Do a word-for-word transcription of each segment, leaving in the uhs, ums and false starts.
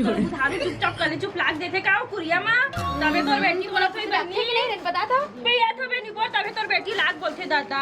बुधारू चुपचाप कले चुप लाग देथे का ओ कुरिया मा? तबे तोर बेटी बोलत होई बनी। ठीक नहीं रे, बता तो। बे या तो बे निकोर तबे तोर बेटी लाग बोलथे दादा।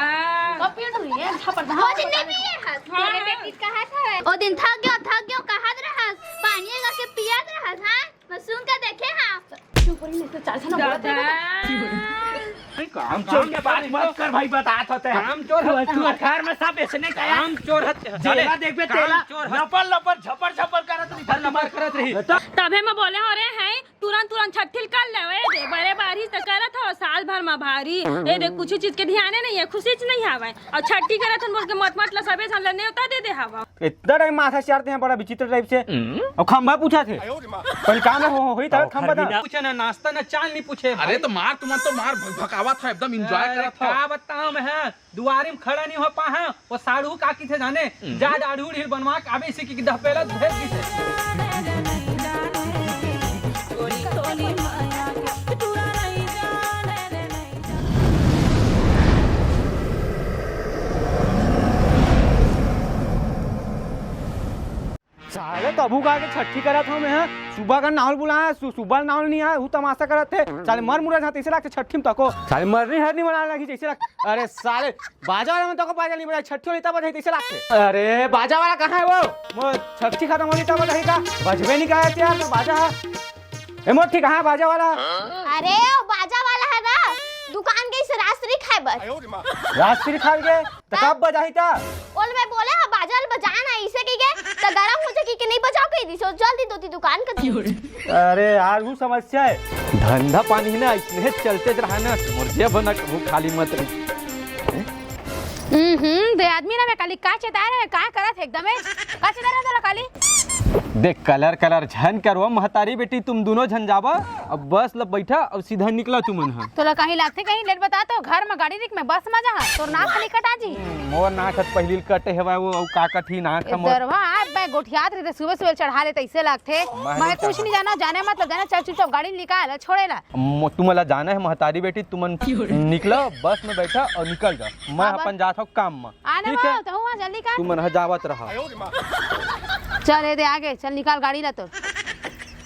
कब पियत रही है? झापड़ दहा। वो दिन नहीं पिए हस। हाँ, तोरे हाँ। बेटी कहा था। ओ दिन थक गयो, थक गयो, कहा रहस। पानी लगा के पियत रहस, हाँ? मैं सुन के देखे हाँ। चुप रही, नहीं तो चार छना बोलत दादा। रही। काम चोर के बात मत कर भाई, बतात होते हैं। काम चोर तू, है। तू घर में सब ऐसे नहीं कहा। काम चोर है। जेला देखबे, काम तेला चोर है। लपर लपर, झपर झपर करत रही, लपर लपर करत रही। तभे मैं बोले हो रे हैं, तुरंत तुरंत छट्ठी ल कर ले। ए दे, बड़े बारिश त करत हो, साल भर में भारी। ए दे, कुछ चीज के ध्यान नहीं है, खुशी च नहीं आवे। और छट्ठी करत हन बोल के मत मत ला सबे झन ल नेवता दे दे हवा। इतना टाइम माथा चारते हैं बड़ा विचित्र टाइप से। हम्म। और खंभा पूछा थे। अयो रे माँ। पर काम हो, होई था और खंभा घर भी था। ना पूछे ना, नाश्ता ना चाय नहीं पूछे अरे भाई। तो मार तुमन तो मार भक-, भकावा था, एकदम एंजॉय अरे करत था। का बताऊं मैं, दुआरी में खड़ा नहीं हो पा है। वो साढ़ू का की थे जाने, हम्म। जा दाढ़ी उढ़ी बनवा के आवे इसी की दहपेला भेज दी थे। साले तभू का के छट्ठी करत हूँ मैं, हाँ। सुबह का नावल बुलाया, सु-, सुबह नावल नहीं आया, हूँ तमाशा करत थे। साले मर मुरा जाते, इसे लगते छट्ठी में तको। साले मरनी हर नहीं मनाने लगी, जैसे लगते। अरे साले, बाजा वाला में तको बाजा नहीं बजाई, छट्ठी वाली तब बजाई, तैसे लगते। अरे बाजा वाला कहाँ है वो? वो छट्ठी खत्म होली तब बजाई का? बजबे नहीं करते यार, तो बाजा है। ए मोटी, कहाँ है बाजा वाला? अरे, ओ बाजा वाला है ना, दुकान गई से राजश्री खाए बर। राजश्री खाए के? त कब बजाही त? ओल मैं बोले, हाँ, बाजा ल बजा ना, इसे कही गए, त गरम हो जाए कि नहीं बजाओ कही दी, सो जल्दी दोती दुकान कर दी। अरे यार, वो समस्या है। धंधा पानी ही ना, इसने चलते रहा ना, मुर्गे बना कभू खाली मत रही। हम्म, दे आदमी ना मैं काली का चेता रहे, का करत है एकदम, का चेता रहे तोला काली? देख, कलर कलर झन करवा, महतारी बेटी तुम दोनों झन जावा। अब बस ल बैठा, अब सीधा निकला तुमन ह। तोला कहीं लागथे कहीं लेट बता तो घर में गाड़ी रिक में बस में जा, तोर नाक नहीं कटा जी। मोर नाक हत पहिली कटे हवा, वो अउ का कठी नाक ए हमर। दरवा, आज मैं गोठियात रहिते, सुबह सुबह चढ़ा लेते, ऐसे लागथे। मैं मैं नहीं कुछ चढ़ा। नहीं जाना, जाने मतलब जाने, चल चुपचाप गाड़ी निकाल, छोड़े ला। मो-, तुमन ला जाना है महतारी बेटी, तुमन निकला, बस में बैठा और निकल जा। मैं हाँ, बस। अपन जात हूँ काम में। आने ठीक है? वाला तो हुआ, जल्दी कर। तुमन ह जावत रहा। चल, ए दे आगे, चल निकाल गाड़ी ला तो।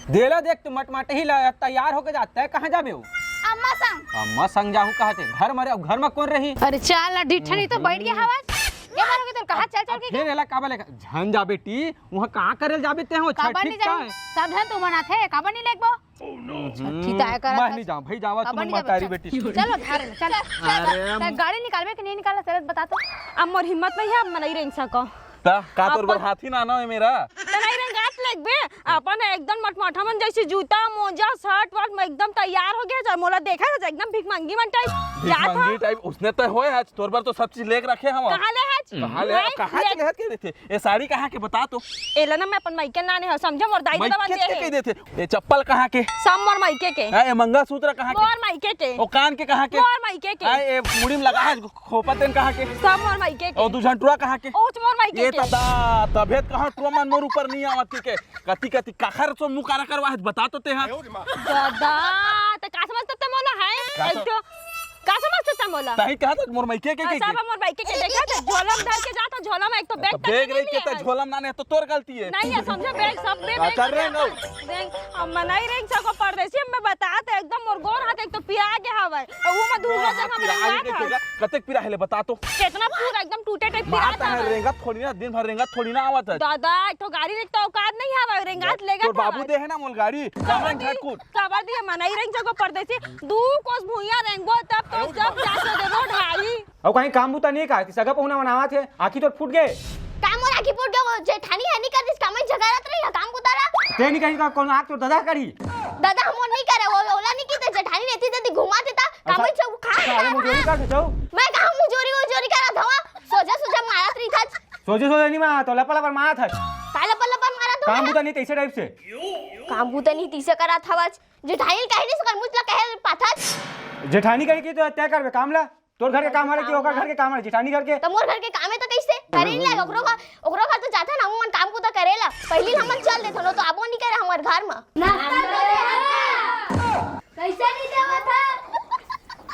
देला देख, तू मटमाटही ला तैयार होके जाता है, कहाँ जाबे हो? अम्मा संग। अम्मा संग जाहू कहा थे, घर में रे, अब घर में कौन रही? अरे चल ना, डिठनी तो बैठ गया हवा। ये मारोगे तो कहा, चल, चल अब के फिर एला काबा लेकर झन जा बेटी, वहाँ कहाँ करे जाबे ते हो? काबर छठी नहीं का जाऊँ? है? सब झन तू मनाथे, काबर नहीं लेगबो? छठी तय करत मैं हस। नहीं जाऊँ भाई, जावा काबर तुमन नहीं जाबे? महतारी चल। बेटी। चलो, घर में, चल। अरे, हम तै गाड़ी निकालबे कि नहीं निकालना, चल, बता तो। अब मोर हिम्मत नहीं है, अब मैं नहीं रेंग सको। ता, का तोर अपन बर हाथी ना आना है मेरा? त नहीं रेंगात लेगबे, अपन एकदम मटमाठा मन जैसे जूता, मोजा, शर्ट वर्ट में एकदम तैयार हो गया, मोला देखा था एकदम भिखमंगी मन टाइप। भिखमंगी टाइप, उसने तो होए आज, तोर बर तो सब चीज लेके रखे हम। कहाँ ले आज? कहाँ ले, मैं कहाँ ले के लेके देथे? ये साड़ी कहाँ के बता तो? एला ना मैं अपन मायके लाने हव, समझे? मोर दाई मइके ददा मन दे के हे। कह देथे। ये चप्पल कहाँ के? सब मोर मायके के। हाँ, ये मंगलसूत्र कहाँ के? मोर मायके के। वो कान के कहाँ के? मोर मायके के। हाँ, ये मुड़ी में लगा है, खोपा तेन कहाँ के? सब मोर मायके के। और दू झन टुरा कहाँ के? ओच मोर मायके ये के। तदा, तभेत कहाँ टुरा मन मोर ऊपर नहीं आवत के, के? कति कति काखर सो मुँह कारा करवा है, बता तो ते हाँ। दादा, ते का समझत ते मोला है? का एक सम- ठो का समझत ते मोला? ताही कहा था मोर मायके के, के, हाँ, के? सब मोर मायके के, देखा था, झोला में धर के जाता, झोला में एक तो तो बैग तक बैग नहीं रही के, लिया तो है। झोला में ना नहीं, तो तोर गलती है। नहीं है, समझे, बैग सब में बैग कर रहे हैं ना। देख, अब मैं नहीं रही सको परदेसी, अब मैं बता दे, एकदम मोर गोर हाथ एक तो पिरा के हवा है, और वो मैं दूसरा हाँ, जगह में पिरा रंगा के था। के, कतेक पिरा है ले बता तो। कितना पूरा एकदम टूटे टाइप पिरा मारता था है, हवा। रेंगत थोड़ी ना, दिन भर रेंगत थोड़ी ना आवत है। दादा, एक तो गाड़ी देख तो औकात नहीं हवा, रेंगत लेगा तोर बाबू दे है ना मोल गाड़ी, कामन घटकुट। काबर दिए मनई रेंग सको परदेसी, दू कोस भुइयां रेंगबो तब तो जब जाके दे रोड हाई। अउ कहीं काम बूता नहीं का, कि सगा पहुना बनावत हे, आँखी तोर फूट गए। का मोर आँखी फूट गए, वो जेठानी है नहीं कर दिस, कामे झगड़त रही है, काम बूता ला। ते नहीं कहीं का, कौन आँख तोर दादा करी? दादा हम नहीं करे, वो ओला नहीं की ते जेठानी रहती ते घुमाते ता, अच्छा, कामे चौ खा साले खा मुझे नहीं खा। कर दे, जाओ। मैं कहा मुजोरी वो जोरी करा धवा, सोजा सोजा मारत रही था। सोजे सोजे नहीं मारत, तो लपा लपा मारत है। का लपा लपा मारत हो काम ना? बूता नहीं तैसे टाइप से। काम बूता नहीं तैसे करा था आज। जेठानी कहे नहीं सकर मुझ ला कहे पाथच। जेठानी कहे कि तो तय करबे काम ला। तोर घर के काम हरे कि ओकर घर के काम हरे, जेठानी घर के। त मोर घर के काम है तो कैसे? करे नहीं लाग, ओकरो घर, ओकरो घर तो जाता ना, हमन काम बूता करेला। पहली हमन चल देथन, तो आबो नहीं करे हमर घर में। नाश्ता करे हला। कैसे नहीं देवत है?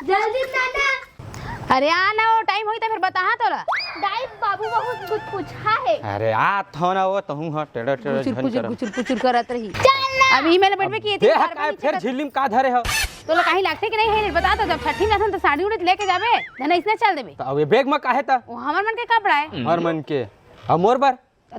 जल्दी ना ना। अरे आ ना, वो टाइम होई त फिर बताहा तोला। दाई बाबू बहुत कुछ पूछा है। अरे, आ थो ना वो, तहूँ ह, टेढ़ा टेढ़ा पुचुर झन पुचुर करा। पुचुर पुचुर करत रही। चल ना। अब ई मेला बैठबे कि ये दे तीन हा, बार काय नहीं फेर चलत। झिल्ली म का धरे हो? तोला कहीं लागथे कि नहीं है? बता तो, जब छठी में आथन तो साड़ी उड़ी लेके जाबे, धन इसने चल देबे। त अब ये बैग म काहे त? वो हमर मन के कपड़ा है। हमर मन के। अब मोर बर?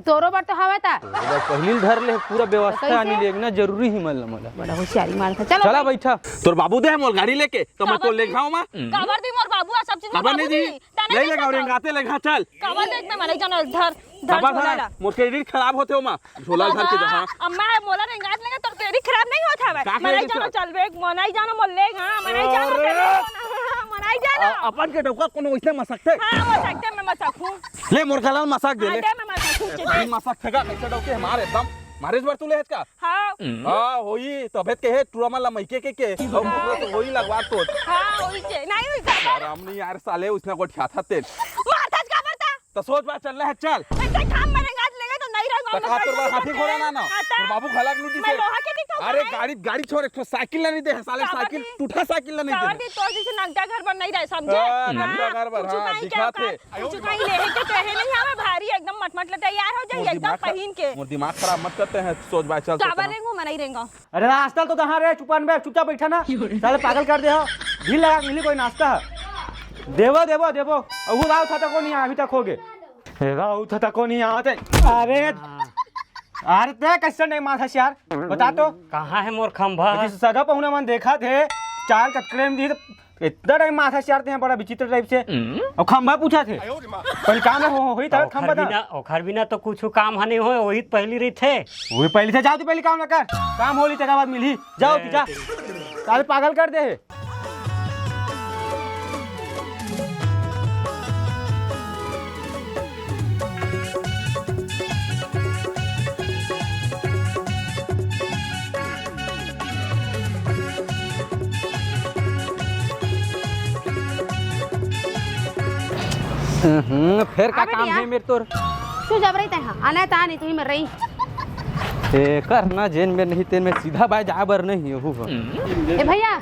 तोरो बर तो हवे ता। तोरो बर पहिली ल धर ले, पूरा व्यवस्था बता आनी के। लेगना जरूरी ही मन ल मोला। बड़ा होशियारी मारत हे। चलो चला भाई। बैठा। तोर बाबू दे हे मोर गाड़ी लेके, त मैं काबर तो ले दी? घाव मा। काबर दी मोर बाबू, आ सब चीज काबर बाबू नहीं दी? दी? तने ले ले गाँव रेंगाते ले घा, चल। काबर देख में मनाई जानो, धर, धर काबर झोला धर? ला। मोर credit खराब होथे ओमा। झोला ल धर के जा, हाँ। अब मैं मोला रेंगात लेगा, तोर credit खराब नहीं होत हवे। का मनाई credit जानो, खराब? चल बे, मनाई जानो, मोर ले गा, मनाई जानो, अरे! चल बे, मनाई जानो। अ-, अपन के डौका कोनो वैसने मसकथे? हाँ, मसकथे, मैं मसकहूँ। ले, मोर गला ल मसक दे, हाँ, ले। दे, मैं मसकहूँ, चल। मसकथे का, कैसे डौके हे? मार एकदम। मारे इस बार तू ले हस का? हाँ। हाँ, होई, तभे त कहे टूरा मन ला मइके के के, अउ हाँ। कुकरो तो होई लगवा तो। हाँ, होई छे। नहीं, होई छे। शरम नहीं यार, साले, उसने गोठियाथस तेन। मारथस काबर ता? त सोच बात चल रहा है, चल। ऐसे काम में रेंगात लेगा तो नहीं रहूंगा, त मैं का तोर बर हाथी घोड़ा ना ना? हाँ, त तोर बाबू घलक नहीं मैं दिसे। लोहा के दिखा अरे, गाड़ी, गाड़ी छोड़, एक ठो साइकिल ला नहीं दे, साले, काबर साइकिल, दी? टूटा साइकिल ला नहीं काबर दे। दी? तोर जैसे नंगटा घर पर नहीं रहे, समझे? हाँ, हाँ, नंगटा घर पर, कुछ हाँ, नहीं दिखा क्या थे। कुछ कहीं लेहे के कहे नहीं हवे भारी, एकदम मटमट ले तैयार हो जाई, मोर एकदम दिमाग खरा-, पहिन के। मोर दिमाग खराब मत करते हैं, सोच बाय चल काबर तो रेंगो, मैं नहीं रेंगो। अरे नाश्ता तो कहाँ रे, चुपन बे, चुपचाप बैठा ना। साले पागल कर दे हो। भीड़ लगा के मिली कोई नाश्ता है। देवो, देवो, देवो। अहू राव था तको नहीं, अभी तक हो गए। राव था तको नहीं आते। अरे, अरे ते कैसे नहीं माथा यार? बता तो। कहाँ है मोर खंभा? लेकिन सगा पहुना मन देखा थे, चाल कटकरे में दी तो इतना टाइम माथा चारते हैं, बड़ा विचित्र टाइप से। हम्म। अउ खंभा पूछा थे। पहले काम हो, होई तब ओखर खंभा था। बिना, ओखर बिना तो कुछ काम ह नहीं होय, वही तो पहली रही थे। वही पहली थे, जाओ तू पहले काम ना कर। काम हो ली तेरा बाद मिली। जाओ तू जा। साले पागल कर दे है। हम्म, फेर का अबे काम भैया। हे मेर तोर? तू जब रही तय हाँ, आना ता नहीं, तू ही मर रही। ए, कर ना, जेन में नहीं, तेन में सीधा बाय जाए बर नहीं, ओहू ह। ए भैया,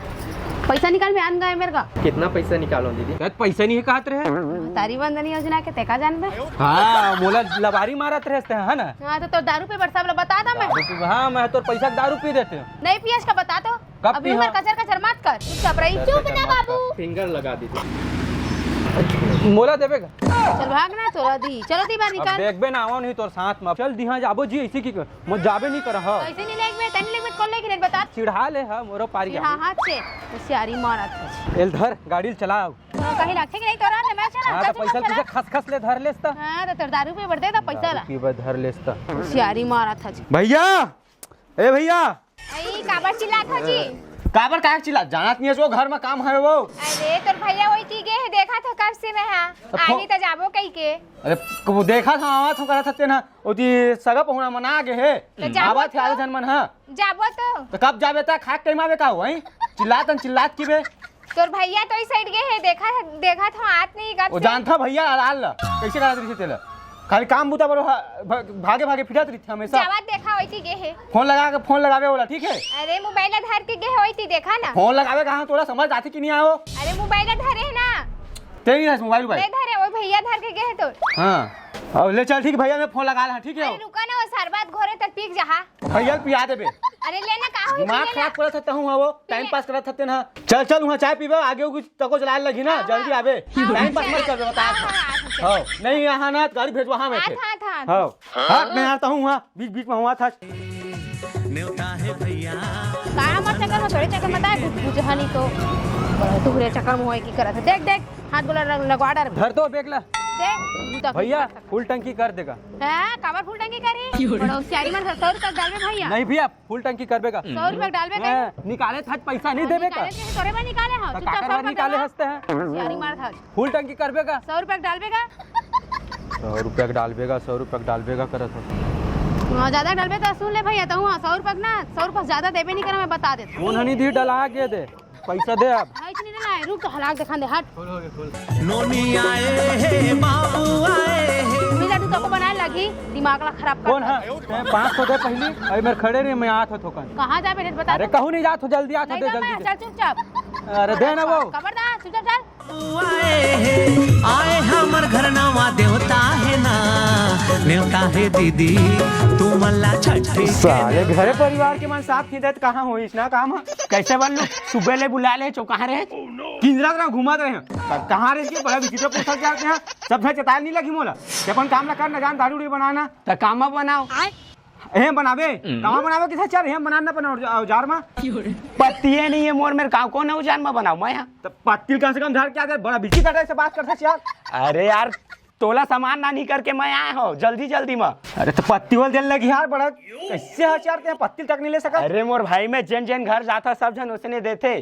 पैसा निकाल, मैं आन गए मेरे का। कितना पैसा निकालो दीदी? शायद पैसा नहीं है, कहत रहे। तारी वंदन योजना के तेका जानबे? हाँ, मोला लबारी मारत रहे, है ना? हाँ, तो तोर दारू पी बर सब ला बता दा मैं। दारू पी, हाँ, मैं तोर पैसा के दारू पी देते हूँ। नहीं पियस का बता तो। कब अभी पीहा? उमर कचर कचर मत कर, चुपचाप रही। चुप ना बाबू। फिंगर लगा दी। मोला देबे का? चल भाग ना, तोरा दी। चलो दी बाहर अब निकाल। देखबे ना, आवा नहीं तोर साथ में। चल दी हाँ, जाबो जी, ऐसी की कर। मैं जाबे नहीं कर, हाँ। कैसे नहीं लेगबे, तनी लेगबे, कौन लेगी रे, बता। चिढ़ा ले, हाँ, मोरो पारी चिढ़ा गाड़ी। हाथ से, होशियारी मारत है। एल धर, गाड़ी ल चलाओ। हाँ, कहीं लागथे कि नहीं तोरा, ले मैं चला, हाँ, तो चल, चल, पैसा चला। तुझे खस खस ले धर लेस त। हाँ, तो तोर दारू पी बर दे दा पैसा ला। दारू पी बर धर लेस त। होशियारी मारत है। भैया, ए भैया। ए, काबर चिल्लात हो जी? काबर काहे चिल्लात? जानत नहीं है, वो घर में काम है वो। अरे, तोर भैया वही की गे है, देखा था कब से मैं, हाँ। तो फो- आनी तो जाबो कही के। अरे, वो देखा था, आवा था, करा था तेना, ओती सगा पहुना मना गे है। तो जाबो आवा थे तो। आधे जन मन, हाँ। जाबो तो। तो कब जाबे ता, खाक टाइम आवे का हो, हैं? चिल्लात न चिल्लात की बे। तोर भैया तो इस साइड गे है, देखा, देखा था, आत नहीं कब वो से। जानता भैया लाल ला, कैसे करा रही तेला। खाली काम बुता बरो हा-, भ-, भागे भागे फिरत रही हमेशा। जावत देखा होई थी गे है। फोन लगा के, फोन लगावे वाला, ठीक है? अरे मोबाइल धर के गे होई थी, देखा ना। फोन लगावे कहाँ, तोला समझ आती कि नहीं आओ? अरे मोबाइल धरे है ना। तेरी ना मोबाइल भाई। नहीं धरे, वो भैया धर के गे है तो। हाँ। अब ले चल, ठीक भैया, मैं फोन लगा रहा, ठीक है? अरे रुका ना, वो सरबत घोरे तक पीक जहा। भैया पिया देबे। अरे लेना का होई दिमाग थी, लेना। खराब करत हते हूँ वो, टाइम ले। पास करत हते ना। चल, चल, वहाँ चाय पीबे, आगे कुछ तको चलाए लगी ना, हाँ, जल्दी हाँ। आबे। हाँ, टाइम पास चल। मत करबे, बता। हाँ, हाँ, हाँ, चल। हाँ, नहीं यहाँ ना, गाड़ी भेजवा, हाँ, मैं हाँ, फिर। हाँ, हाँ। हाँ, हाँ, मैं आता हूँ वहाँ, बीच, बीच में वहाँ था। नेवता है भैया। का हमर चक्कर में, तोरे चक्कर में, बताए, कुछ बुझा नहीं तो। बड़ा तुहरे चक्कर में होए की करत है। देख, देख, हाथ गोला रंग लगवा डर। धर तो बैग ला। देख, जूता भैया, फूट सकता। फुल टंकी कर देगा। हैं, काबर फुल टंकी करी? बड़ा होशियारी मन, सौ रुपया डालबे भैया। नहीं भैया, फुल टंकी करबे का। सौ रुपया डालबे का। हैं, निकाले था पैसा नहीं देबे का। निकाले थे, तोरे में निकाले हाँ, तो चुपचाप काकर सौ बर रुपया निकाले डाला। हंसते हैं। होशियारी मार था। फुल टंकी करबे का। सौ रुपया डालबे का। सौ रुपया डालबे का, सौ रुपया डालबे का करत हो। हाँ, ज्यादा डालबे तो सुन ले भैया, तो हाँ, सौ रुपया ना, सौ रुपया ज्यादा देबे नहीं करा, मैं बता देता। कौन हनी दी डला के दे। पैसा दे अब। हाँ, इतनी देर आए, रुक तो हलाक दिखा दे, हट। नोनी आए हे, बाबू आए हे। मिला तू तो बनाए लगी, दिमाग ला खराब कर। कौन है? तैं पाँच सौ दे पहली, अभी मेरे खड़े रही, मैं आत हो थोकन। कहाँ जाबे रे, बता अरे तो। कहूँ नहीं जात हो, जल्दी आत हो, नहीं दे तो जल्दी मैं, दे। चल चुपचाप। अरे दे ना वो। खबरदार, चल, चल। आए हे, आए हमर घर नवा देवता हे ना, नेवता हे दीदी, तू मल्ला छठी के साले घरे परिवार के मन साथ नहीं देत, कहाँ होइस ना काम ह? कैसे बल्लू? सुबह ले बुला ले, चो कहाँ रहे? किंजरा तरह घूमत रहे हैं। क-, कहाँ रहे के? बड़ा विचित्र पूछत जाते हैं। सब घर चताल नहीं लगी मोला। ते अपन काम ला कर ना, जान दारू उड़ी बनाना। त काम अब बनाओ। एहे बनाबे? हम्म। कहाँ बनाबे? किसे चल, एहे बनाना अपन औजार, औजार मा। पत्तिये नहीं है मोर मेर, का कौन औजार मा बनाओ मैं यहाँ? त पत्तिल कम से कम धर के आ जाए, बड़ा विचित्र तरह से बात करता यार। अरे यार, तोला सामान ना नहीं करके मैं आया हूँ जल्दी जल्दी मा। अरे त पत्ती वाल देर लगी यार, बड़ा कैसे है यार, ते पत्तिल तक नहीं ले सकत। अरे मोर भाई, मैं जेन जेन घर जाता सब झन उसने देथे।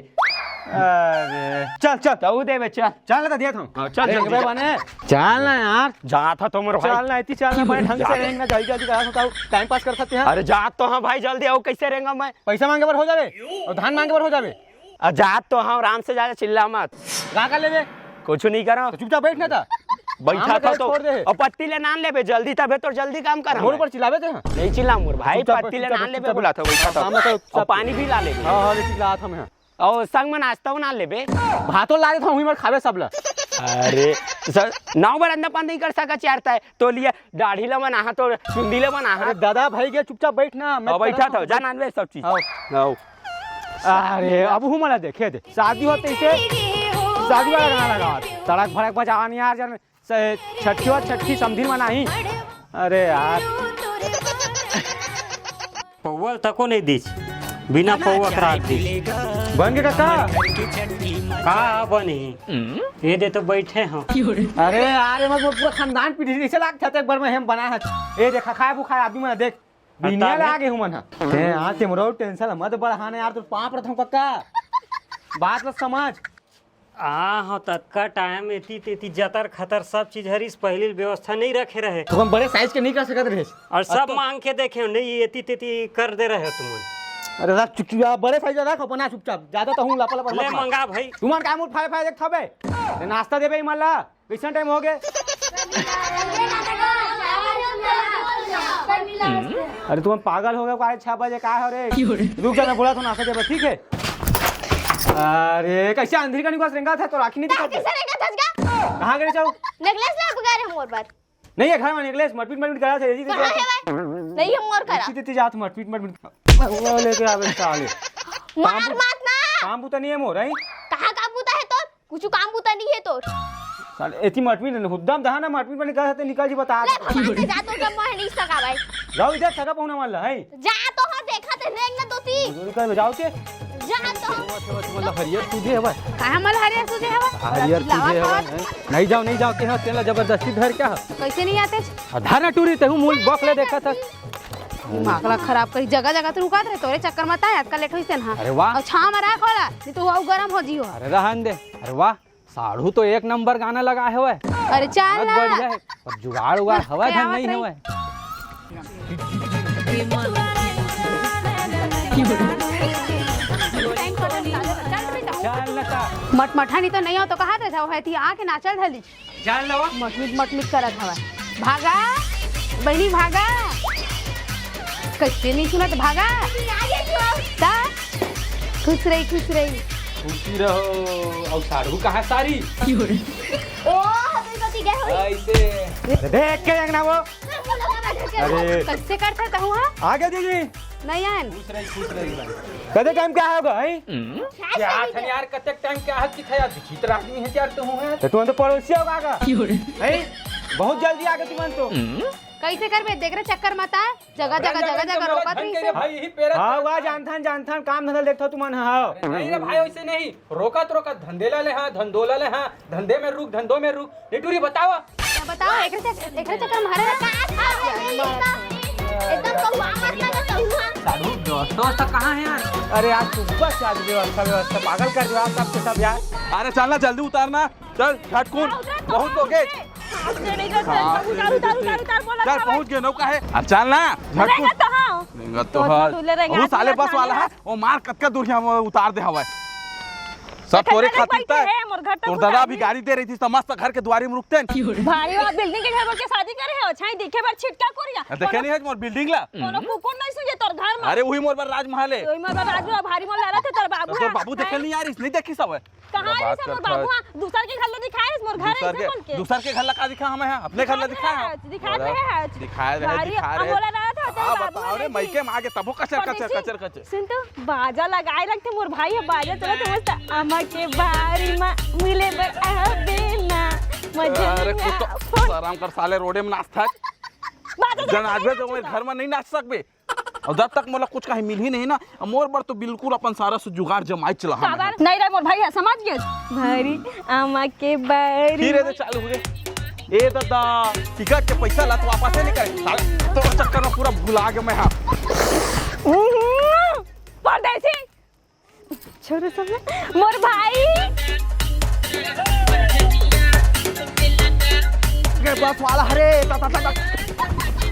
अरे चल चल। तू देबे, चल। चल ना, देत हूँ। हाँ, चल, देख जल्दी बे जा। बने। चल ना यार। जात ह तो मोर भाई। चल ना, इतनी चल ना, बने ढंग से रेंग ना, जल्दी जल्दी करा, टाइम पास कर सकते हैं। अरे जात तो हाँ भाई, जल्दी आओ, कैसे रेंगा मैं? पैसा मांगे बर हो जावे और धान मांगे बर हो जावे। आ, जात तो हाँ, आराम से जा, चिल्ला मत। का कर लेबे? कुछ नहीं करा। तो चुपचाप बैठ ना था। बैठा काम था करे तो। छोड़ दे। और पत्ती ले नान लेबे जल्दी, तबे तो जल्दी काम करा मोर मैं। ऊपर चिल्लावे थे। नहीं चिल्ला मोर भाई, चुपचाप पत्ती ले चुपचाप नान लेबे चुपचाप बोला था, बैठा था। काम करे और चुपचाप। पानी भी ला लेबे। हाँ, हाँ, लेकिन लात हम हैं। और संग में नाश्ता बना लेबे। भातो ला देता हूँ, वहीं पर खावे सब ला। अरे सर, नाव बर अंदर पान नहीं कर सका चारता है तो लिए दाढ़ी ला बना हा तो चुंदी ला बना हा। अरे दादा भाई के चुपचाप बैठ ना, मैं अब बैठा करता था हूँ। जा नान ले सब चीज। आओ। आओ। अरे अब हूँ मला देखे दे, शादी होते इसे शादी वाला गाना लगा, तड़क भड़क बजावा नहीं यार, जन से छठी और छठी समधिन मनाही। अरे यार। पौवा तको नहीं दीस, बिना पौवा करा दीस। बन के काका? का बनी? ये दे तो बैठे हो। अरे यार, ये मत पूरा खानदान पीढ़ी कैसे लागत है, एक बार में हम बना है। ए देखा, खाए बुखाए आदमी मन देख, बिनिया बता दे। लागे हुमन ह। ते आज ते मोरो टेंशन मत बढ़ाने यार, तोर पाप रथम काका। बात ल समझ। आ हो, ततका टाइम एती तेती जतर खतर सब चीज हरिस, पहली व्यवस्था नहीं रखे रहे। तो हम बड़े साइज के नहीं कर सकत रहे। और सब अब तो मांग के देखे हो, नहीं एती तेती कर दे रहे हो तुम। अरे रख चुप, चुप, बड़े साइज रख अपना चुपचाप, ज्यादा तो हूँ लपा लपा ले मत मार। मंगा भाई। तुमन का मुंह फाय फाय देख थबे? ते नाश्ता देबे इमन ला? कैसन टाइम हो गए? अरे तुम पागल हो गए का? छह बजे का है रे? रुक जा, मैं बोला था नाश्ता देबे, ठीक है? अरे कैसे अंधेरी का निकास रेंगा था तो राखी नहीं दिखा? कैसे रेंगा था इसका? कहाँ गए जाओ? नेकलेस ला बगैर हम और बात। नहीं है घर में नेकलेस, मटपीट मटपीट करा था, यही कहाँ है भाई? नहीं हम और करा। इसी देती जात मटपीट मटपीट। वो लेके आवे साले। मार मत ना। काम बूता नहीं है मोर, हैं? कहाँ काम बूता है तो? कुछ काम बूता नहीं है तो। साले एती मटपीट हुद्दम दहा ना, मटपीट में निकल सकते, निकल जी बता। ले भाग के जा तो जब मैं नहीं सका भाई। जाओ इधर सगा पहुना वाला है। जा तो हाँ, देखा ते रेंग ना दोती। बुजुर्ग का जाओ के। जा तो। मतलब हरियर सूझे हवा। काहे मल हरियर सूझे हवा? हरियर चिल्लावा सूझे हवा। खावत। नहीं जाओ, नहीं जाओ, के हाँ, तेला जबरदस्ती धर क्या? कैसे नहीं आते? आ, धर ना टूरी, तेहू मूल बक ले देखा था। दिमाग ला खराब करी, जगह जगह तो रुकात रहे, तोरे चक्कर मत आए, आजकल लेट होइस तेन हा। अरे वाह। और छाव में रख वाला, नहीं तो वो गरम हो जियो। अरे रहन दे। अरे वाह, साढ़ू तो एक नंबर गाना लगा है वह। अरे चल बहुत ना। बढ़िया है। अब जुगाड़ उगाड़ हवा क्या धन बात नहीं है रही? वह। चल ना का। मटमठा नहीं तो नहीं हो तो कहा देता है, थी आके नाचल धली। जान लो। मटमिट मटमिट करत हवा। भागा, बहनी भागा। कैसे नहीं सुनत, भागा। ता, खुश रही, खुश रही। खुशी रहो। और साढ़ू कहाँ सारी? ओ, हबी पति गए हो। ऐसे। देख के अंगना वो। अरे। कैसे करता तहु हा? आ गया दीदी। नहीं आन। खुश रही, खुश रही। कदे टाइम क्या होगा, हैं? क्या था यार, कतेक टाइम क्या है, किथे यार, विचित्र आदमी है यार, तू है। तो तुम तो पड़ोसी होगा का? हैं? बहुत जल्दी आ गए तुम तो। कैसे करबे? देख रहे चक्कर मत आ, जगह, जगह, जगह, जगह रोकत रही से। भाई, यही पेरा हाँ, वाह, जानथन, जानथन, काम धंधा देखथो तुमन, हाँ। अरे नहीं रे भाई, वैसे नहीं। रोकत, रोकत धंधे ला ले, हाँ, धंधोला ले, हाँ, धंधे में रुक, धंधों में रुक। निटूरी बताओ। क्या बताओ? एकरे चक-, एकरे चक्कर में हरे ना। एकदम कौआ मत लगा, कौआ। साढ़ू, दोस्त, दोस्त कहाँ है यार? अरे यार, सुबह से आज व्यवस्था, व्यवस्था, पागल कर दिया आप सबके सब यार। अरे चल ना, जल्दी उतारना। चल, झटकुन, उतार, उतार, बहुत हो गए। उतार, उतार, उतार, उतार, उतार, बोला चल, था पहुंच गए नौका है। अरे चल ना, झटकुन। रेंगत तो हाँ। रेंगत तो तो हाँ। तू ले रेंगत वो साले बस वाला है, वो मार कतका दूर है, वो उतार दे हवा। तब तोरे खातिर त हे मोर घर तक तोर दादा अभी गाड़ी दे रही थी, त मस्त घर के दुआरी में रुकते न। भारी वाला बिल्डिंग के घर बोल के शादी करे हो, छाई दिखे बर छिटका कोरिया। देखे नहीं है मोर बिल्डिंग ला? कोनो कुकुर नहीं सुन जे तोर घर में। अरे वही मोर बर राजमहल है। वही मोर बर राजमहल, भारी मोर लड़ा थे तोर बाबू। तोर बाबू देखे नहीं यार, इसने देखी सब है। कहाँ है सब मोर बाबू? हाँ, दूसर के घर ला दिखाए, मोर घर है दूसर के, बोल के। दूसर के घर ला का दिखा हमें, हाँ? अपने घर ला दिखा है। दिखा रहे हैं। दिखा रहे हैं, दिखा रहे हैं। अरे, मइके में आगे तबो कचर, कचर, कचर, कचर। सुन तो, बाजा लगाए रखते मोर भाई है, बाजा चलत है मस्त। अम्मा के बारी मा मिले बर आबे ना। मजे अरे, कुत्ता, शरम कर साले, रोडे में नाचता है। जन आज भी तो मैं घर में नहीं नाच सकबे। अउ जब तक मोला कुछ कहीं मिलही नहीं ना, मोर बर तो बिल्कुल अपन सारा से जुगाड़ जमाई चला हम। नहीं रे मोर भाई है, समझ गए। भारी अम्मा के बारी फिर ये तो चालू हो गए। ए दादा, टिकट के पैसा ला तो वापस ही नहीं करे। साले, तोर चक्कर में पूरा भुला गया मैं, हाँ। परदेसी। छोरो सब ना, मोर भाई। ये बस वाला, अरे, ता, ता, ता, ता।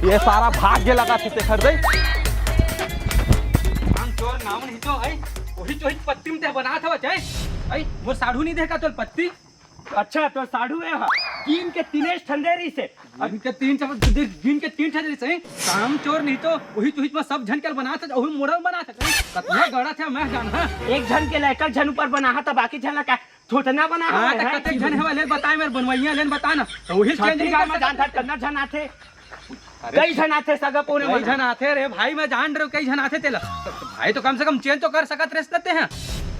ये सारा भाग के लगा थे, खरीदे। हम चोर नाम नहीं तो, आई, वही चोरी पत्ती में ते बना था, बचाए। आई, वो साढ़ू नहीं देखा तो पत्ती। अच्छा, तो साढ़ू है, हाँ। गिन के तीने ठंडे रही से। अब इनके तीन ठन, गिन के तीन ठन रही से। काम चोर नहीं तो वही चुहित में सब झन के बना था, वही मोड़ल बना था। कतना गड़ा थे मैं जान, हाँ। एक झन के लेकर झन ऊपर बना था, बाकी झन ला का थोथना बना हाँ, है, तो हैं? कतेक झन है वाले बताए मेरे बनवैया लेन बता ना। तो वही छत्तीसगढ़ में जान था, कितना झन आथे? अरे, कई झन आथे सगा पौने कई मन। झन आथे रे भाई, मैं जान रहे हो, कई झन आथे तेला। तो भाई तो कम से कम चेंज तो कर सकत रहे सकते हैं,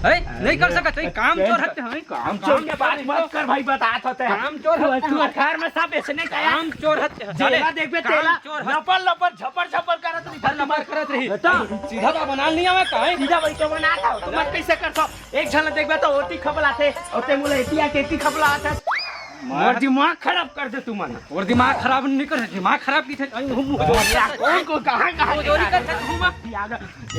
है? नहीं कर सकत, है? काम चोर हत्ते हैं, काम चोर के बात मत कर भाई, बतात होते हैं। काम चोर तू, हत्ते तू हैं। घर में सब ऐसे नहीं कहा। काम चोर हत्ते हैं। जेला देखबे काम तेला, चोर हत्ते। लपर लपर झपर झपर करत रही, लपर लपर करत रही। बेटा। सीधा बा बना नहीं आवे, काहे? सीधा भाई तो बना था, तो मत कैसे कर सो? एक झन देखबे तो ओती खपलाथे, ओते मुला एती आके एती खपलाथे। मोर दिमाग खराब कर दे तू मन। और दिमाग खराब नहीं कर, दिमाग खराब की थे। अरे, हम कौन को कहाँ, कहाँ वो चोरी कर सकते हूँ मैं।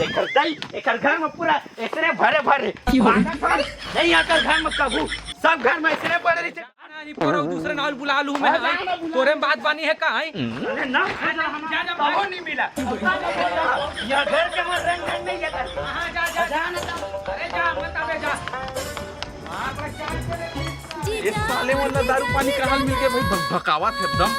एकर दई, एकर घर में पूरा एकरे भरे भरे। पागल, नहीं आकर घर में कभू, सब घर में एकरे पड़े रही। नहीं, पूरा दूसरे नाल बुला लूँ मैं। हाँ, जाना बुला। तोरे में बात बानी है का, हैं? अरे ना, जा, जा, हम जा, जा, कहो नहीं मिला। यह घर के हमारे रंग ढंग नहीं है। हाँ, जा, जा, जा। अरे जा, मत अबे जा। ये साले मन ला दारू पानी कहाँ मिल गए भाई, भक-, भकावत है एकदम।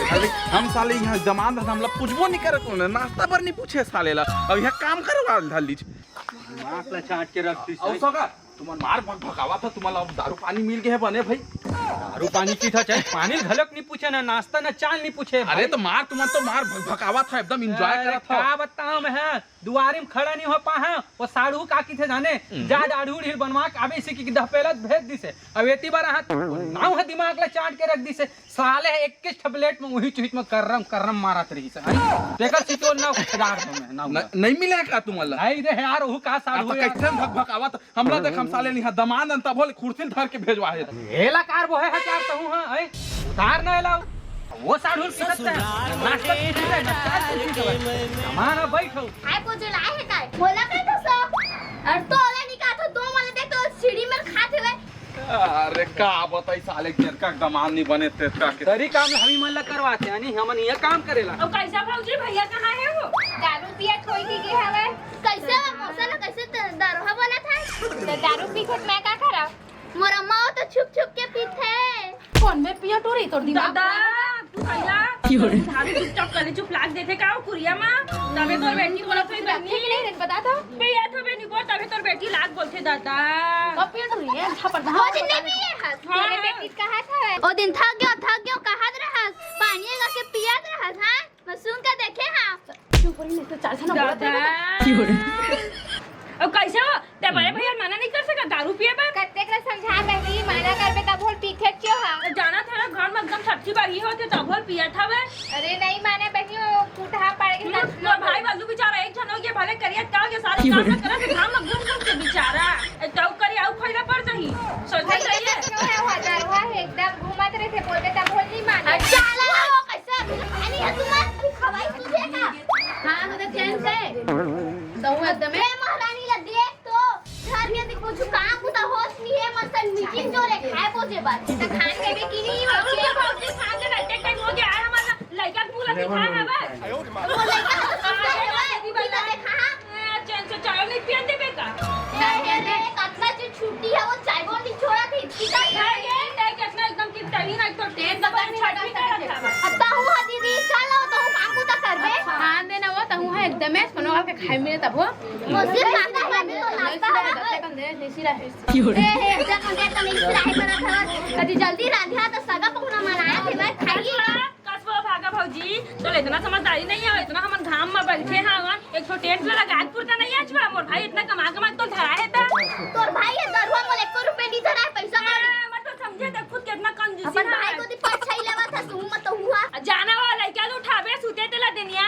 अरे हम साले यहाँ जमान रहता, हमला पूछबो नहीं करे कोनो, नाश्ता बर नहीं पूछे साले ला। अब यहाँ काम करवा धर लीज। दिमाग ला चाट के रख दीस। अउ सगा, तुमन मार भक-, भकावत है, तुमन ला अब दारू पानी मिल गए है बने भाई। दारू पानी पीथा चाहे पानी घलक नहीं पूछे ना, नाश्ता ना चाय नहीं पूछे अरे भाई। तो मार, तुमन तो मार भक-, भकावत है, एकदम enjoy अरे करत है। का बताऊं मैं, दुआरी में खड़ा नहीं हो पाहा, वो साढ़ू का किथे जाने, हम्म। जा दाढ़ू ढील बनवा के आबे, इसी की दहपेलत भेज दिसे। अब एती बार हाथ नाव है, दिमाग ला चाट के रख दिसे। साले है इक्कीस ठबलेट में उही चुहित में कर्रम कर्रम मारत रही से। तेकर सिचोल नाव खदार हो मैं, नाव न-, नहीं मिले का तुमन ला? नहीं रे यार, वो का साढ़ू आप यार। कैसे भक भकावत हमला देख, हम साले निहा दमान अन तभो ले कुर्सी धर के भेजवा हे। एला कार बोहे हजार तहूँ, हाँ, ऐ? उतार ना एला। वो साढ़ू की सत्ता है। नाश्ता की चीज़ है, नाश्ता की चीज़ है। हमारा बैठो। आय पोजे लाए है काय? बोला काय तो सो? और तो ओला निकाल तो दो मले देख तो सीढ़ी में खाते हुए। अरे का बताई साले, जेरका दमान नहीं बने तेरका के। तरी काम हमी मन ला करवाते हैं, नहीं हमन ये काम करेला। अब कैसा भौजी, भैया कहाँ है वो? दारू पिया कोई की के हवे? कैसे हो मौसा ला, कैसे त-, दारू हा बोला था? तो दारू पीथे त मैं का करा? मोर अम्मा वो तो छुप छुप के पीथे। कौन में पिया टोरी तोर दिमाग दादा, खराब है? तू भैया, क्यों रे? दारू चुपचाप कर ले, चुप लाग देथे का वो कुरिया मा? तबे तोर बेटी बोला तो रखे कि नहीं रे, बता तो। पिया तो बे निकोर, तबे तोर बेटी लाग बोलथे दादा। कब पिया टोरी है? अच्छा पर वो दिन नहीं पिए हस। हाँ, तोरे हाँ। बेटी कहा था? ओ दिन थक गयो, थक गयो, कहा रहस? पानी लगा के पिया रहस, हाँ? मैं सुन के देखे हाँ। चुप रही, नहीं तो चाल से ना बोलते दादा। हैं। अब कैसे हो? ते बड़े भैया मना नहीं कर सका दारू पिए बर? कत्ते के समझा बहनी, मना करबे तब होल पीथे क्यों हा? जाना था ना घर में एकदम सच्ची बारी हो थे तब होल पिया था बे। अरे नहीं माने बहनी, वो कुटहा पड़ गया हम्म, था। मोर भाई बल्लू बेचारा एक जन हो गया, भले करिया का हो गया, सारे काम ना करत है, घाम में घूम घूम के बेचारा। ए, तऊ करी आऊ खैला पड़ जाही। सोचना चाहिए। क्यों है वो हजार हुआ है, एकदम घूमत रहे थे, बोलते तब होल नहीं माने। अच्छा, ला, वो कैसे? अरे, ये तुम्हारे खवाई तुझे का? हाँ, मतलब चैन से। तो वो एकदम ए महारानी लग गई एक तो। घर के भी कुछ काम को तो होश नहीं है, मन से मीटिंग जो रे खाए पोजे बात। तो खान देवे कि नहीं, वो के बाबूजी खान दे, बैठे टाइम हो गया है हमारा, लड़का को बोला सिखा है बस। वो लड़का को तो सिखा है, दीदी बता। देखा हाँ? ए, चैन से चाय नहीं पियन देवे का? ए, ए, ए, कतना चीज छुट्टी हे, वो चाय बोल नहीं छोड़ा थी, ठीक है? भाई, ये देख, इतना एकदम कितना ही ना, एक तो टेंट पर छठी का रखा है। अब तहूँ हा दीदी, चल आओ, तहूँ काम बूता करबे। हाँ, दे ना वो, तहूँ हा एकदम है, कोनो के खाए मिले तब हो। वो सिर्फ नाश्ता है, अभी तो नाश्ता है ना। कम दे, नहीं सिरा है। ए, हे, जा, कम दे, तो नहीं सिरा है, पर थोड़ा, कभी जल्दी रांधिया तो सगा पहुना मनाया थे, भाई, खाइए। कसबो भागा भौजी, तोला इतना समझदारी नहीं है, इतना हमन घाम में बैठे हवन, एक ठो टेंट ला लगा के पुरता नहीं आज बा, मोर भाई इतना कमा कमा के तो धरा है ता। तोर भाई ये दरुआ मोला एको रुपया नहीं धरा है, पैसा कौड़ी। हाँ, मतलब समझे तो खुद कितना कंजूसी अपन है। भाई को दी परछाई लेवा था, सुहू मत हुआ। आ जाना वाला लइका तो उठाबे, सुते तेला देनिया।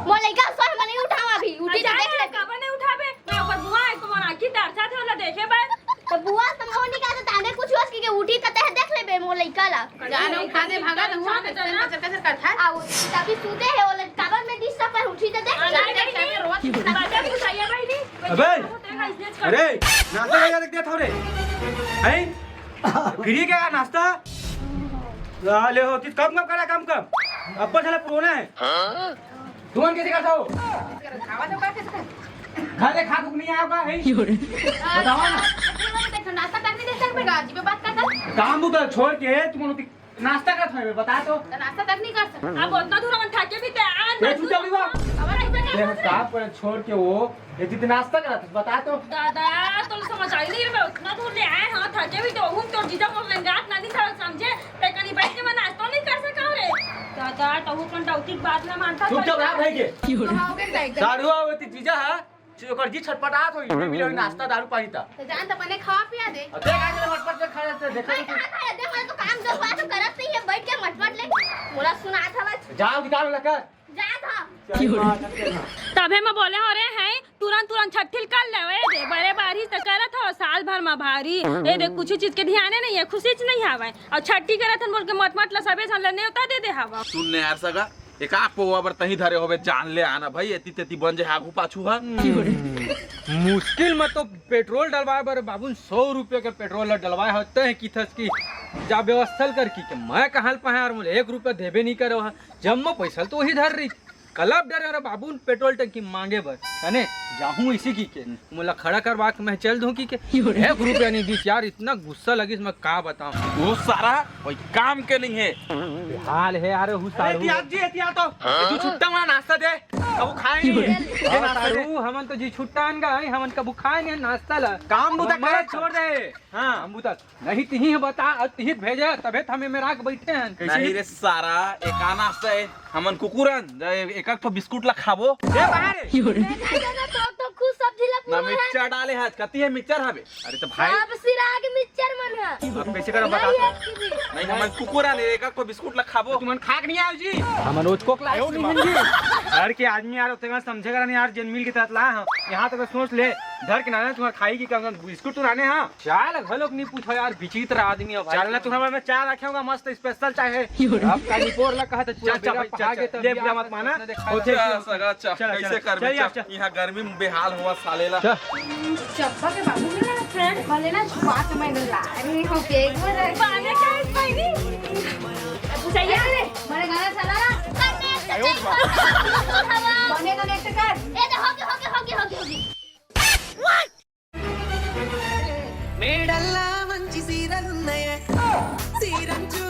मोर लइका सोए मने उठावा अभी, उठी तो अच्छा देख है, ले। काबर नहीं उठाबे? मैं ओकर बुआ है, तो मोर आँखी दरसा थे, ओला देखे बर। तो बुआ तो मोर नहीं कहते, तांदे कुछ होस के उठी तो तह देख लेबे मोर लइका ला। जाना उठा दे, भागा तो हुआ, कैसे कैसे कैसे करता है? आ, वो तभी सूते है, वो लोग काबर में दिस सब पर उठी तो देख। अरे, जाने बहिनी, रोज बाजा कुछ आइए बहिनी। अबे! अरे, नाश्ता वगैरह देख दिया था रे। हैं? फ्री क्या नाश्ता? साले हो, किस काम कब करा, काम कब? अब्बा साला पुराना है। तुमन कैसे करता हो? घर ले खा के नहीं आओगा, है? बताओ ना। नाश्ता करने देते हैं, गाजी पे बात करता। काम बुता छोड़ के तुम लोग नाश्ता करत हवे, बता तो। तो नाश्ता तक नहीं कर सकता। अब उतना दूर हमन थके भी तैयार ये ना। चुपचाप नहीं बा। अब ऐसा ए, कैसे? काम पर छोड़ के वो ये जितना नाश्ता करत हस, बता तो। दादा, तो समझ आई नहीं रे, मैं उतना दूर ले आए हाँ, थके भी तो हूँ, तोर जीजा मोर लंगात ना नहीं था, समझे? ते कनी बैठ के मैं नाश्ता नहीं कर सका रे। दादा, तो हूँ कंडौती बात ना मानता। चुपचाप रहा भाई के। कहाँ हो गए? साढ़ुआ होती जीजा है। ओकर जी छटपटात होई, मिले होई नाश्ता, दारू, पानी ता। तो जान तो बने खवा पिया दे। अब देख, आज मटपट में खा लेते, देखो भाई, तो। कहाँ खा लेते? मैं तो काम दो बात तो करत नहीं है, बैठ के मटपट ले। मोला सुना था बस। जाओ, निकाल लगा। जा था। चल, मार, चल, चल। तभे मैं बोले हो रे हैं, तुरंत, तुरंत छट्ठिल कर ले, ए दे, बड़े बारिश तो करत हो, साल भर में भारी। ए दे, कुछ चीज के ध्यान नहीं है, खुशी च नहीं आवे। और छट्ठी करत हन बोल के मटमट ला सबे झन ले नेवता दे दे हवा। सुन ने यार सगा, एकाक पौवा बर तहीं धरे होबे, जान ले आना भाई, एती तेती बन जाए आगू पाछू हा। मुश्किल में तो पेट्रोल डलवाए बर बाबू सौ रुपये के पेट्रोल डलवाए हो, तय किथस कि जा व्यवस्था कर की के मैं कहाँ ल पाए यार, मोला एक रुपया देबे नहीं करे हा, जम्मो पैसा तो वही धर रही। कलब डरे रे बाबू पेट्रोल टंकी मांगे बर, कने जाहूं इसी की के। मोला खड़ा करवा के मैं चल दूं की के। एक रुपया नहीं दीस यार, इतना गुस्सा लगिस, मैं का बताऊं। वो सारा कोई काम के नहीं है। हाल है यार, हु अरे सारू। एहतियात जी, एहतियात हो। ये तू छुट्टा वहाँ नाश्ता दे, कबू खाए नहीं है। ये हाँ, नाश्ता दे। सारू, हमन तो जी छुट्टा अन गए, हमन कबू खाए नहीं नाश्ता ला। काम बुता हम करे मत छोड़ दे। हाँ। काम बुता नहीं, तिही बता, और तिही भेजे, तबे तो हमें मेरा के बैठे हैं। कैसे? नहीं रे सारा, एक आ नाश्ता है। हमन कुकुरन, जा ए-, एक, एक ठो बिस्कुट ला खाबो। ए, बाहर। यो रे। नहीं, नहीं, नहीं, तो, तो खुद सब्जी ला ना पूरा है। मिक्सचर डाले हस, कती है मिक्सचर हवे? अरे तो भाई। सब सिरा के मिक्सचर मन है। अब कैसे करो बता नहीं तो। है कि भी। नहीं, हमन कुकुरन, एक, एक ठो बिस्कुट ला खाबो। तुमन खा के नहीं आओ जी। हमन रोज कोक ला नहीं हन जी। घर के आदमी यार, उतने समझे करा नहीं यार, जन मिल के तहत ला, हाँ। यहाँ तक सोच ले, घर के नाना तुम्हारा खाई की कम से कम बिस्कुट तो लाने, हाँ। चाय ला घलोक नहीं पूछो यार, विचित्र आदमी है भाई। चल ना, तुम्हारे में चाय रखे होगा, मस्त स्पेशल चाय है। अब का निपोर ला कहा था, पूरा चल, चल बेरा भाई, चल, पहा चल। गए तब ले, भी बुरा आप मत माना। इतना देखा ओके, रहा। चल, सगा, चल, चल, कैसे चल, कर चल, बे, यार, चल। चल। यहाँ गर्मी में बेहाल हुआ साले ला। चल। चप्पा के बाबू मिला फ्रेंड, भले ना छुआ तो मैं ला रही हूँ, के एक बार पाने का है, भाई नहीं। पूछा ये रे, मेरे गाना चला ना। बने कनेक्ट कर। ए, दे, हो गया, हो गया, हो गया, हो गया, हो गया। మేడల్లా మంచి సీరలున్నాయే, సీరంచు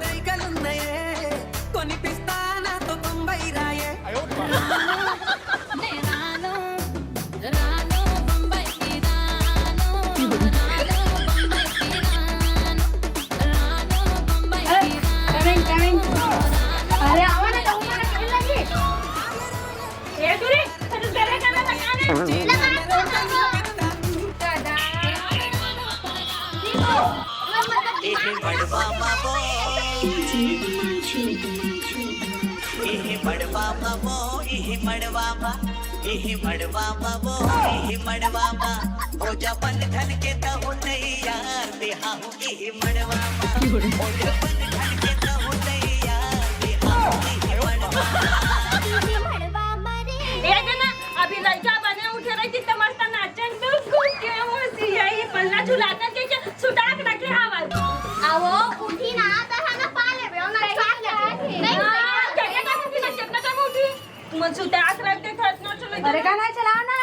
రైకలున్నాయే, కొనిపిస్తా నాతో బొంబై రాయే. రాను, రాను బొంబైకి రాను, రాను బొంబైకి రాను, రాను బొంబైకి రాను. अरे, आओ ना, कहूँ ना, कहीं लगी। ए, दूरी, तुझे तेरे गाना लगाने। लगा, लगा, लगा। दादा। देखो, और मतलब इही मड़वा बाबो, इही मड़वा बाबो, इही मड़वा बा, इही मड़वा बाबो, इही मड़वा बा। हो जा बन धन के तहु तैयार, बिहाव इही मड़वा बा। हो जा बन धन के तहु तैयार, बिहाव इही मड़वा बा। ए जना, अभी लइका बने उठे रही थी, त मस्त नाचन, तू घूम के वो सियाई पल्ला झुलाकर के, के सुटाक रखे हवल। आ वो उठी ना, त हम पा लेबे, ओ ना नहीं, साथ नहीं, लेबे। नहीं, हाँ, नहीं। चलिए ना, उठी ना, कितना टाइम उठी? तुम सुटाक रख दे, थोड़ा इतना चलो, अरे, इधर। गाना चलाओ ना।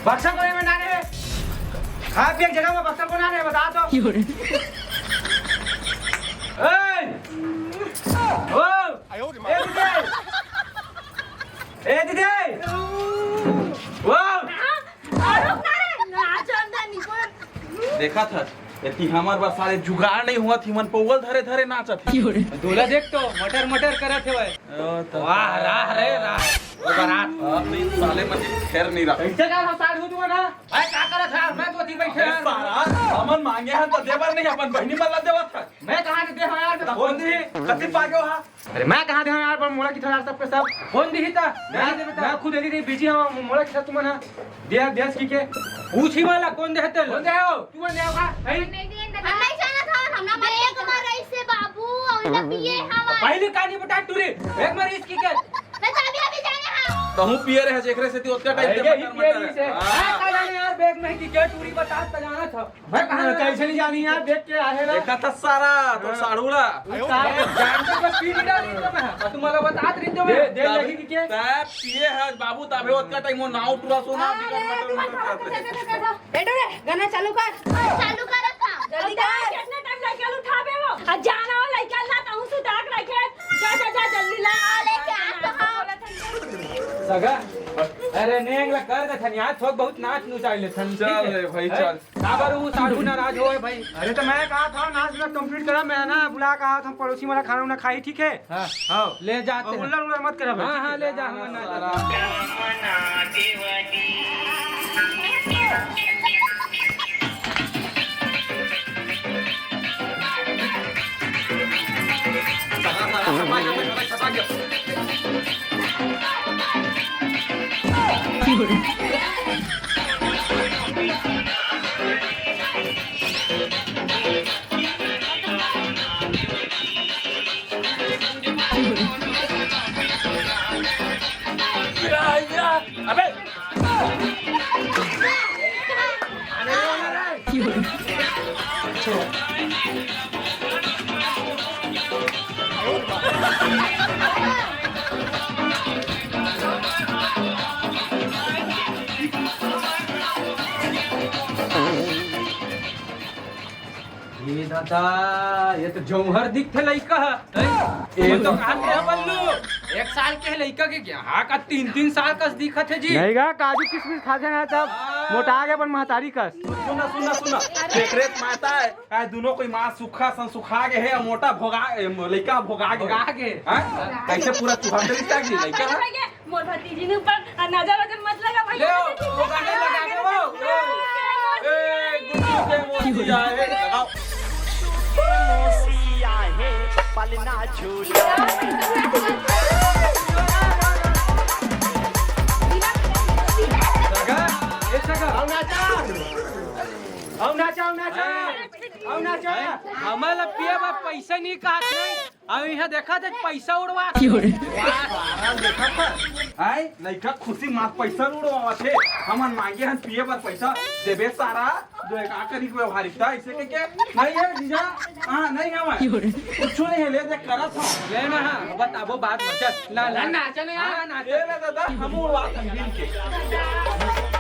बक्सा कोने में ना रहे। खा पिए के जगह में बक्सा कोना रहे, बता तो। ए! ओ! ए दीदी! ए दीदी! ओ! देखा था, एती हमर बर साले जुगाड़ नहीं हुआ थी, मन पौवल धरे धरे नाचत थी। दोला देख तो, मटर मटर करत हे भाई। ओ, तो वाह, राह रे, राह। ओ, बारात। अब नहीं, साले मन खैर नहीं रहा। ऐसे का सार हो तुमन, हाँ? भाई, का करत है? मैं तो अति बैठे अरे हैं। सारा, हमन मांगे हैं तो देवर नहीं, अपन बहिनी मन ला देवत है। मैं कहाँ से दे हूँ यार? कौन दी? कति पागे हो, हाँ? अरे मैं कहाँ दे हूँ यार, पर मोला कितना यार सबके सब। कौन दी ही था? मैं, मैं खुद एती नहीं, बिजी हूँ, मोला कितना तुमन, हाँ? दे, दे, ठीक है। पूछी वाला, कौन दे हते? कौन दे हो? तुमन दे हो का? नहीं। नहीं दिए, हम नहीं जाना था, हम ना बैग में रही से बाबू, और ना पिए हवा। पहली कहानी बता टूरी, बैग में रही इसकी के? मैं तो अभी, अभी जाने हाँ। कहूँ पिए रहे, जेकरे से ती ओतका टाइम अरे, ते ये मटर, पिए मटर रही से। हाँ। मैं का जाने यार, बैग में की क्या टूरी बता, का जाना था। मैं कहाँ हाँ, जाना? कैसे नहीं जानी यार, देख के आहे ना। देखा था सारा, तो हाँ। साढ़ूला। अरे, जान के बस पी नहीं डाली तो मैं, और तुम्हारा बता रही तो मैं। दे, दे, तब, लेकिन के? तब पिए है बाबू, तबे ओतका टाइम वो नाव टूरा सोना अरे, बिगड़ मटर, मटर करते। ए, टोरे, गाना चालू कर। चालू कर था। जल्दी कर। कितना टाइम लगे उठावे वो? आ जाना वाला लइका ला, कहूँ सुता के रखे। जा, जा, जा, जल्दी ला। आ, लेके आ तो हाँ। सगा, अरे नेंग ला कर दे थन यार, थोक बहुत नाच नुचाई ले थन, चल ठीक है? रे भाई, हैं? चल। काबर वो साढ़ू नाराज होए भाई? अरे तो मैं कहा था नाच ना कंप्लीट करा, मैं ना बुला कहा था पड़ोसी वाला खाना उना खाई, ठीक है? हाँ। हाँ। ले जाते अब हैं। हुल्लड़ उल्लड़ मत करा भाई, हाँ, ठीक हाँ, है? ले जा, हमारा नाच। अबे! ये दादा, ये तो जौहर दिखथे लइका ह। हैं? ये ये तो तो कहाँ के ह बल्लू? एक साल के लइका के क्या? हाँ का तीन तीन साल कस दिखत हे जी। नहीं गा, काजू किशमिश खाथे ना तब हाँ। मोटा गे अपन महतारी कस। सुना, सुना, सुना। अरे। देख रे माता है, आ दोनों कोई माँ सुखा सन सुखा गे हे, मोटा भोगा, ए, लइका भोगा गे। भोगा गे। हाँ? कैसे पूरा चुहा के लइका है? मोर भतीजी ने ऊपर नजर वजर मत लगा भैया। ले, वो गाने लगा दे वो। ए, गुड्डू के मोसी आए, लगाओ। मोसी आए, पलना झूला। सगा, ए सगा। आओ नाचा। आओ नाचा, आओ नाचा। आओ नाचा। हमला पिए बर पैसा नहीं कहत नहीं। अब इहाँ देखा थे पैसा उड़वा। क्यों रे? वाह, सारा देखा था। आय, लइका खुशी मार पैसा उड़वावत हे। हमन मांगे हन पिए बर पैसा। देबे सारा, दो एक आखिरी व्यवहारिकता, ऐसे के के? नहीं है, जीजा? हाँ, नहीं है मैं। क्यों रे? कुछ नहीं है, ले दे, करत हूँ। ले ना, हाँ, बताबो बाद में, चल, ला, ला। ना, चल, हाँ, ना, ये ले दादा, हम उड़वा संगीन के।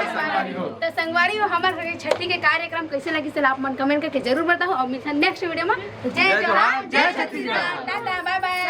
तो संगवारी हो, हमर छठी के कार्यक्रम कैसे लगिस, आप मन कमेंट करके जरूर बताओ और मिलथन नेक्स्ट वीडियो में। जय जोहार, जय छत्तीसगढ़, टाटा, बाय बाय।